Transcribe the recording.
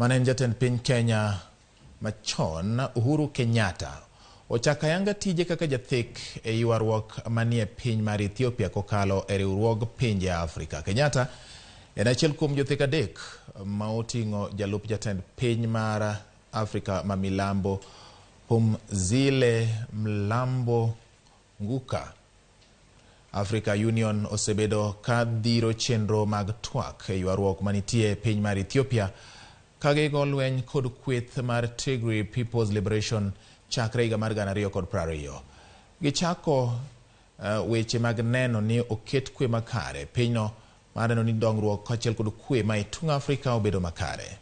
Mane en jatend piny Kenya machon Uhuru Kenyatta ochako ayanga tije kaka jathek e ywaruok manie piny mar Ethiopia kokalo e riwruog pinje Afrika. Kenyatta en achiel kuom jothek adek ma oting'o jalup jatend piny mar Afrika ma milambo Phumzile Mlambo Nguka. Africa Union osebedo ka dhiro chenro mag twak e ywaruok manitie e piny mar Ethiopia ka gigo lweny kod kweth mar Tigray People's Liberation chakre higa mar 2020. Gichako weche mag neno ni oket kwe makare pinyno mar neno ni dongruok kaachiel kod kwe ma e tung Afrika obedo makare.